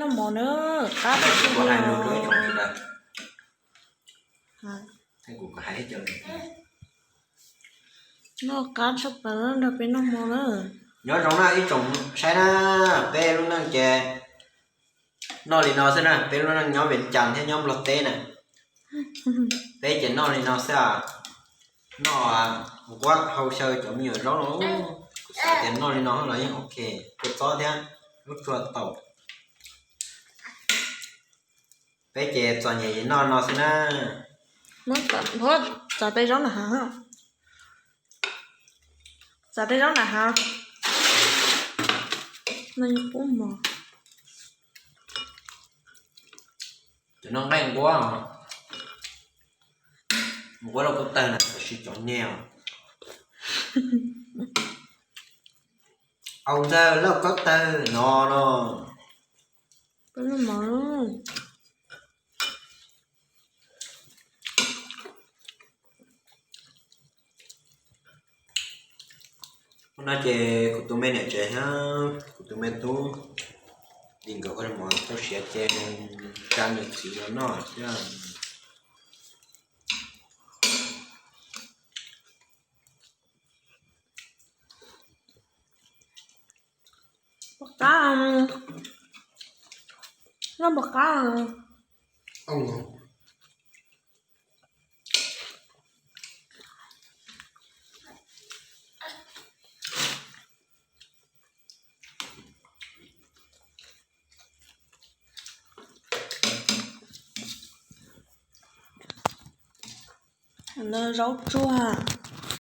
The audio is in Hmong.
Noj mov na, qab tshaj plaws. Noj qab tshaj plaws nrog peb noj mov na. Nyob zoo na ib tsoom saib na, peb lub neej ces noj li no xwb na, peb lub neej nyob Vias Cas thiab nyob Nplog teb na. Peb ces noj li no xwb, noj nquab hau xyaw cov me nyuam zaub no. Kuv xav tias noj li no los yeej ok, kua txob thiab lub tsua taum. Peb ces txom nyem noj no xwb na. Muab txav tej zaub na hav, txav tej zaub na hav. No qub mov. Cov no nqaij nquab, nquab lauj kaub tawg na, tab sis cov niag au ntawg lauj kaub tawg no no. Hnub no ces kuv tus me niam tsev thiab kuv tus me tub, nkawd ua mov txaus siav ces tsa nws txiv los noj thiab. Pom qab, noj pom qab. Zaub tsuag.